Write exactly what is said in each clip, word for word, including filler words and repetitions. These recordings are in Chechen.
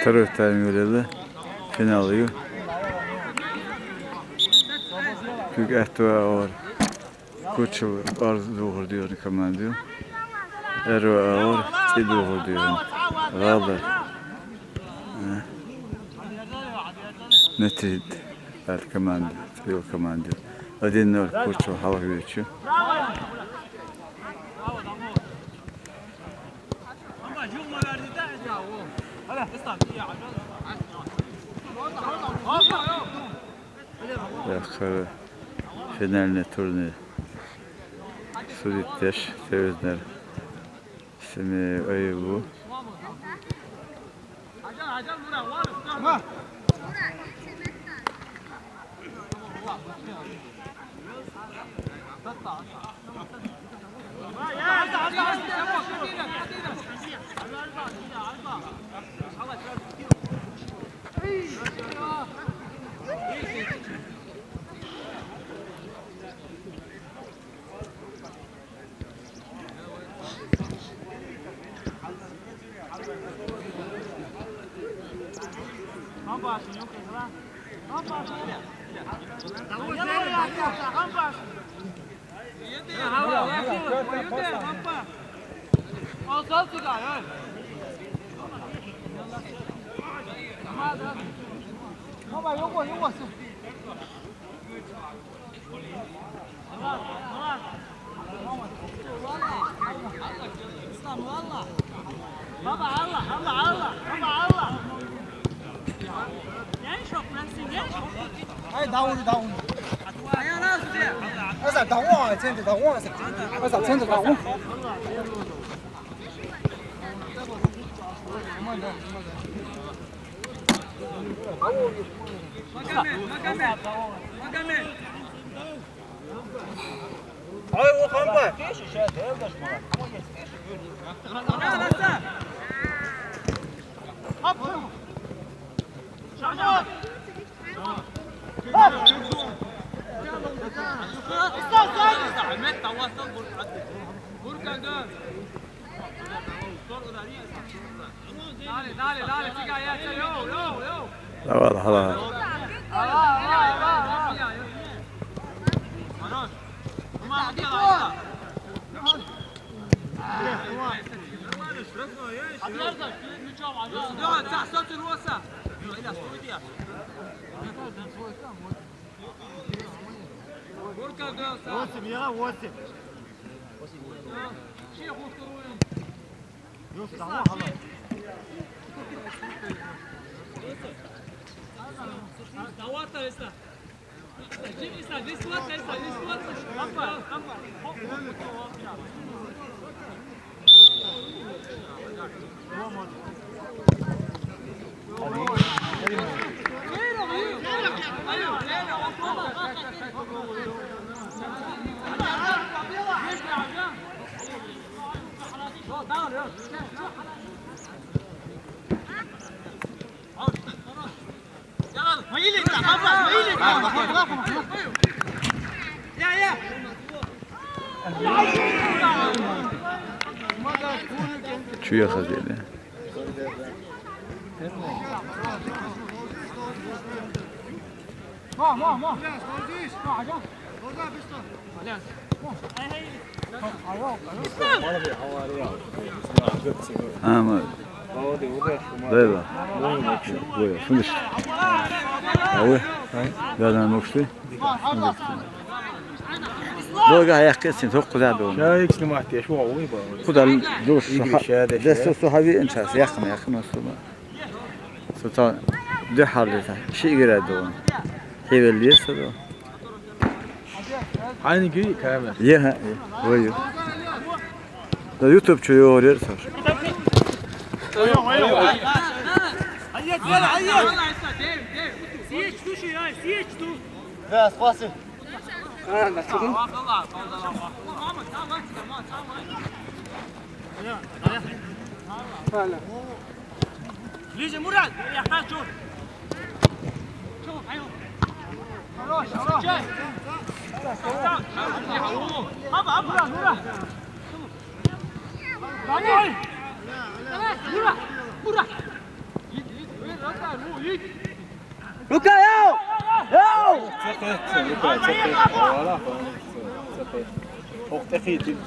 Второй тайм йолалла, финал я. Куьг атта ва авар. Кучул арз дугӀурдийгӀан команда. Эрва авар цӀи дугӀурдийгӀан. ГӀалар. Э. Метрид ар команда, цӀил команда. Один ноль Кучул хьалхавечу. Яхар финальный турнир. Судитдеш, Севзнер. Семи айву. Ay, davul, davul. Asa, davul, sen de davul, asa. Asa, sen de davul. Ay, o kampa. Давай, давай. Восемь, я восемь. Чуя хазели. Ама. Дайла. Ой, слышь. А вы? Да, да, ну что? Долго я кесин, только куда дон. Шайк снимать, я шо, ой, ба. Куда душ? Игры шаде, десо шаде. Сухави инчас, яхна, яхна сума. Сутан де харлита. Ши игра дон. Хевел леса дон. Айни гюй камера. Е, ха, е. Ой. Да YouTube чё говорит, Саш? Да, спаси. А, на чё? Ближе, Мурат! Я хочу! Хорош, хорош! Мурат, Мурат! Luka, yo! Yo! ЦӀэ къет, Лукэ, цӀэ къет. Ала, цӀэ къет. Охътэ хитин.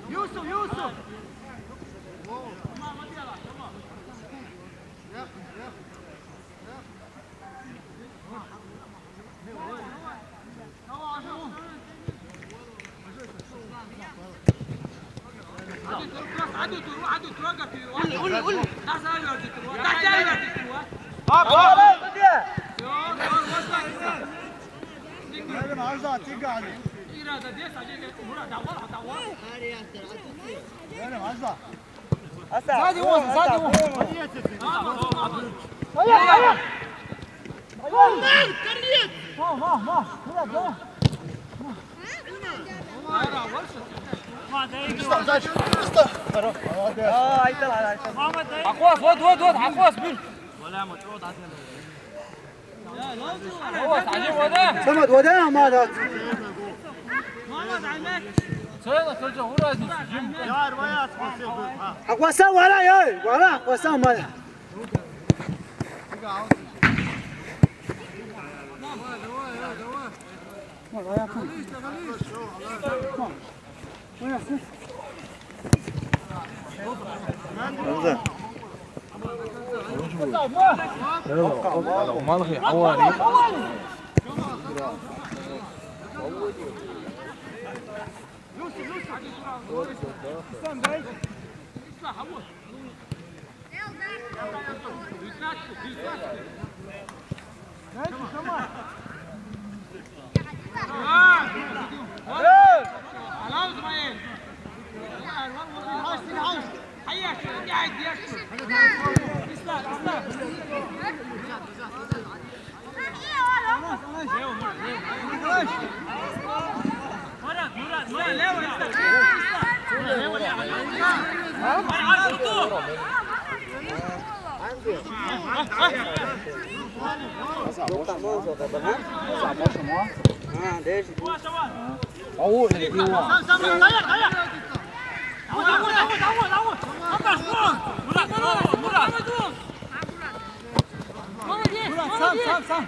يوسف، يوسف. Сзади он, сзади он. Сзади он. Стоять, стоять! Ма, ма, ма, Мурат, давай. Молодец. Акъваз, вот, вот, вот, акъваз, бир. Самат, вода, Мурат. Акъваз, вала, эй, вала, акъваз, вала. Мурат, сам, сам, сам.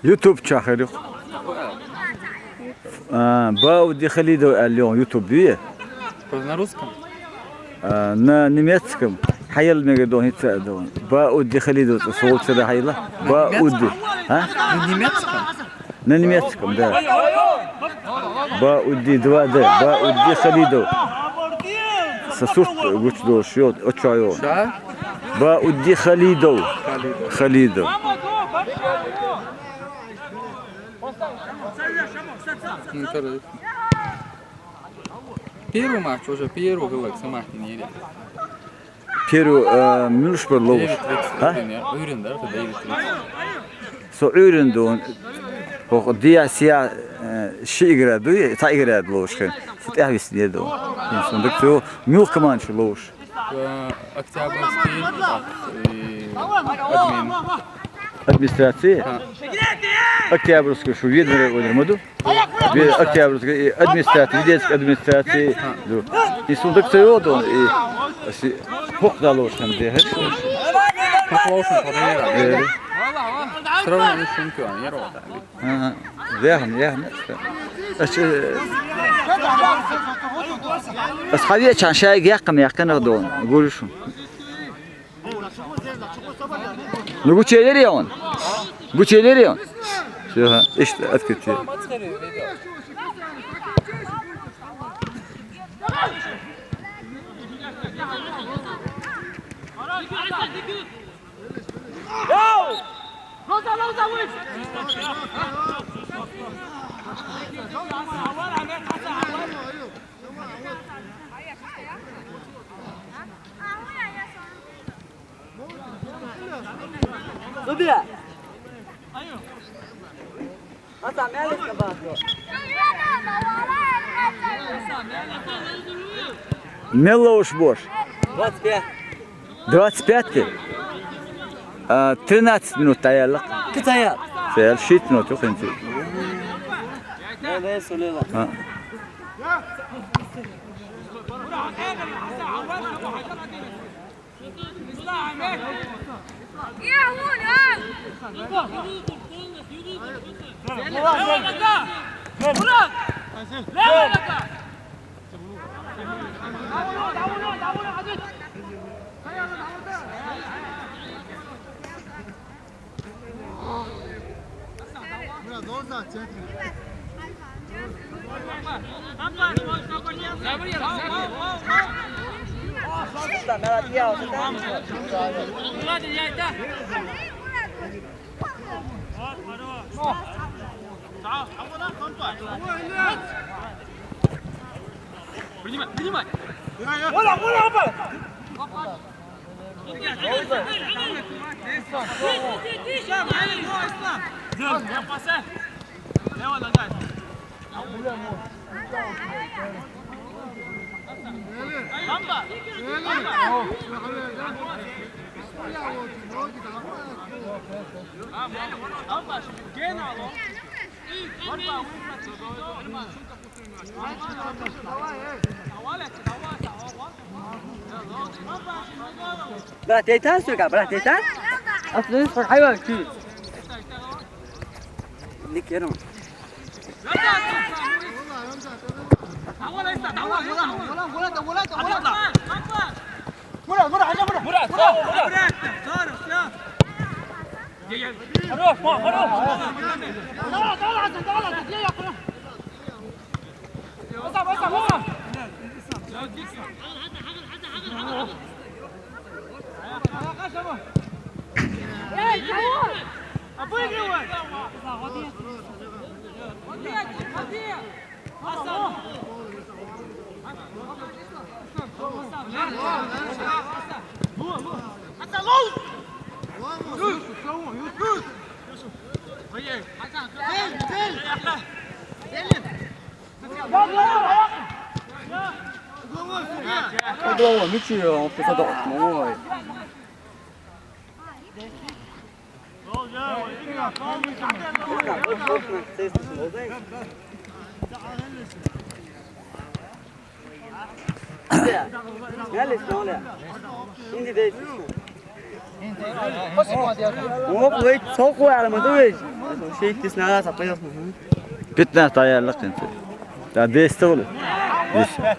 YouTube чахарих. А, Бауди Халидов алён YouTube бие. На русском? А, на немецком. Хьаял мега дон хица дон. Бауди Халидов, солчара хьайла. Бауди. А? На немецком? На немецком, да. Бауди два Д. Бауди Халидов. Сосурт гуч дошьё, очаё. Ша? Бауди Халидов. Халидов. Халидов. Интересно. Первый матч уже, первый гылык, самахтин ири. Перу, э, мюш бар ловуш. А? Уйрен, да, это девять тридцать. Со уйрен дон. Хо, диа сиа, э, ши игра дуй, та игра ловуш хен. Фут я вис не дон. Инсан дык то мюл команд ловуш. Э, Октябрьский, и админ. Администрация? А. Октябрьский, шу ведра одер маду? Бе Октябрьский, э, администрация, Веденская администрация. Ду. И сундук цеодон, и си хок далошным де. Поклошен, поклошен. Сразу не шункю, а не рота. Ага. Яхын, яхын. Ас, э, ас хавия чан шай гякын, якын дон. Гуришун. Ну, гучелер я он. Гучелер я он. Всё, иште, открытие. Мелош бош. Двадцать пять. Двадцать пять. А, тринадцать минут таяла. Кытая? Сел шит минут, ох, инти. А. Принимай, принимай. Брат, ты там, сука, брат, ты там? Остановись, как хайван, ты. Не кину. Мурат, Мурат, Мурат, Мурат. Хорош, ма, хорош. Обыгрывай! Голову мячи, он просто дал. Ой. Пятнадцать аяллык инде. Да, десять ол. Десять.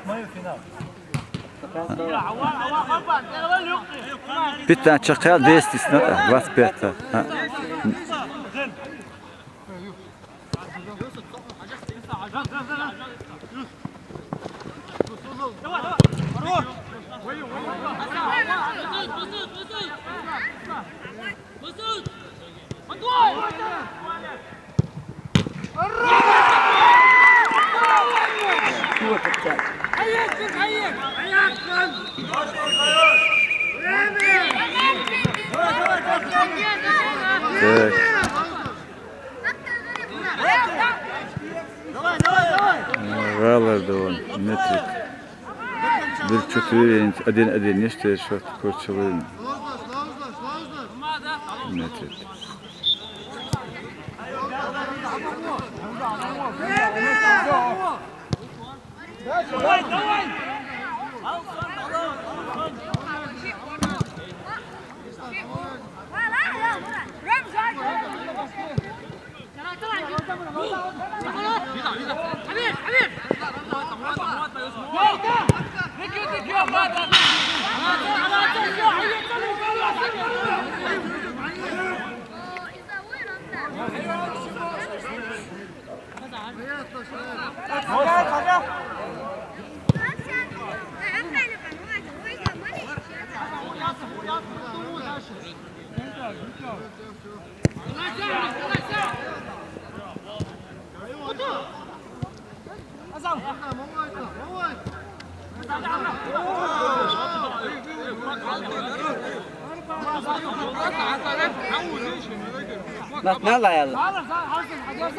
Битта чакал десять, двадцать пять. Так. Галарда он, метрик. Бир чутур, один-один, нечто ещё корчилы. Метрик.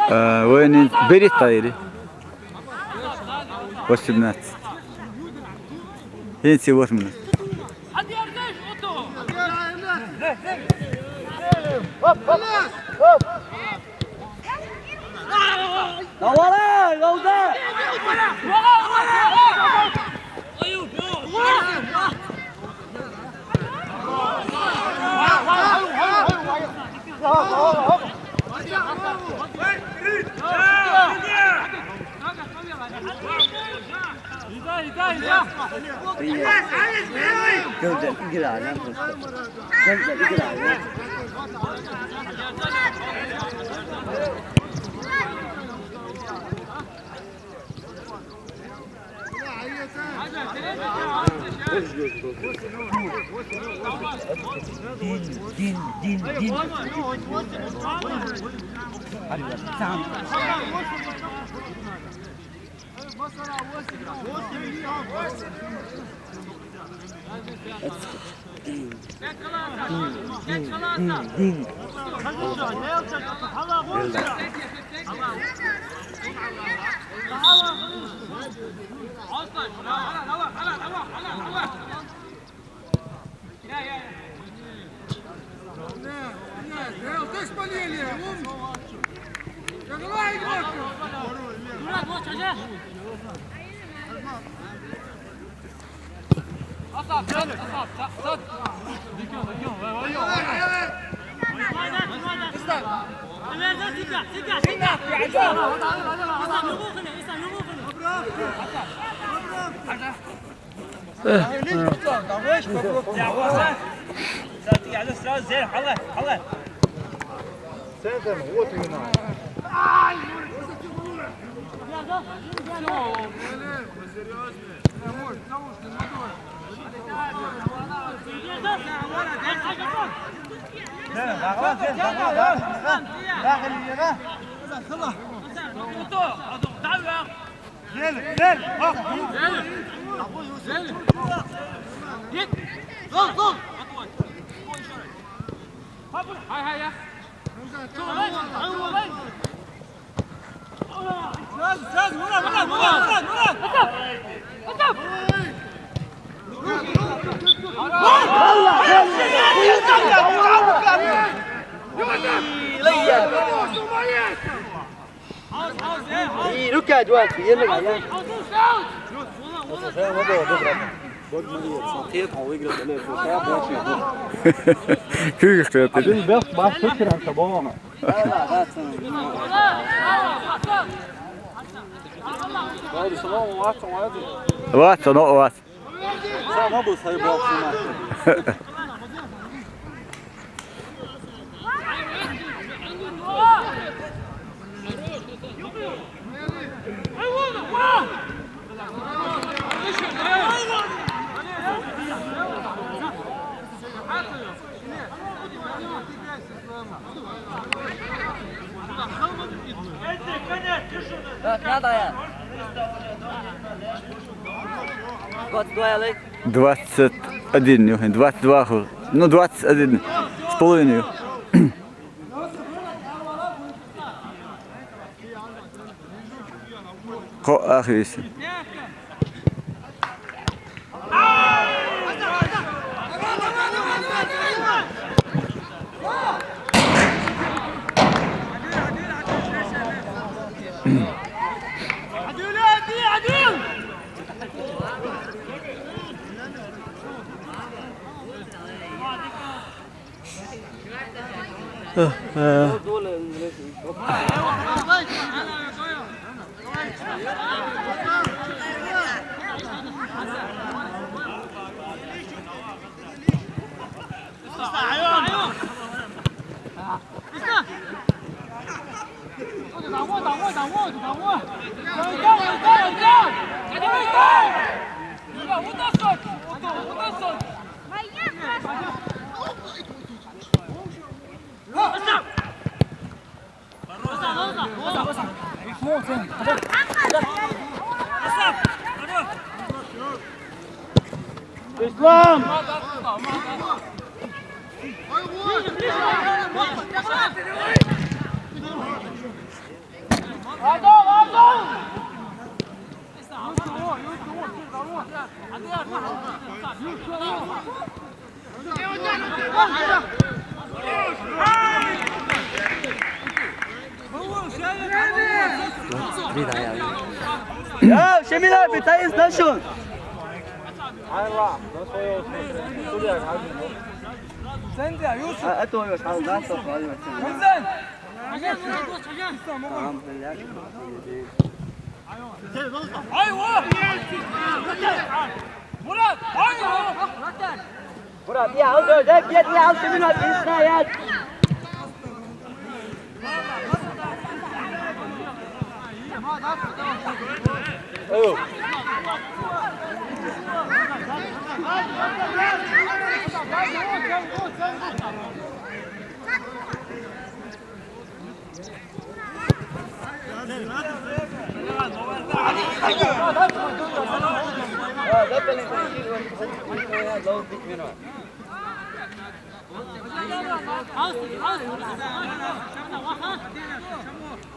Э, войны берет тайри. Восемнадцать. Пенсия восемнадцать. Давай, давай! Gözden ilgilenmem. Gözden ilgilenmem. Din, din, din, din. Центр, вот именно. Gel, gel, gel. Bak. Git. Sol, sol. Hay, hay, ya. Look at what you look at. Күүг их гэдэг. Один бэс бас тэр хамта боогоно. Вац, но вац. Так, надо я. Двадцать два, Олег. Двадцать один, нюхай, двадцать два, ху-, ну, двадцать один с половиной. Ко ахвис. Ислам! Ja, Šemina, bitte ist das schon. A, a to još, ali znaš što, hvala. Tamam, Murat, haydi. Murat, ya, al dört, git, git, ya, al şunu, al, git, ya. Evo.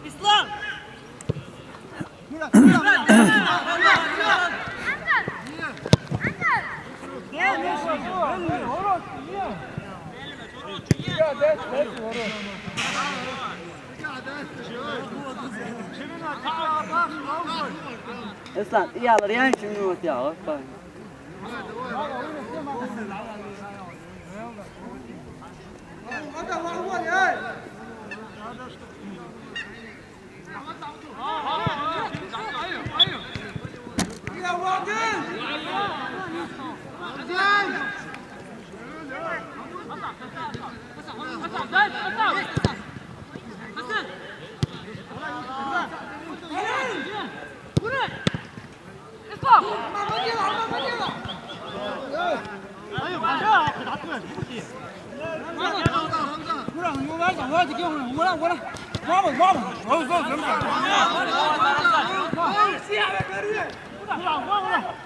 Islam! Islam, iyi alır yani şimdi ortaya. Bak. Vamos, vamos, vamos.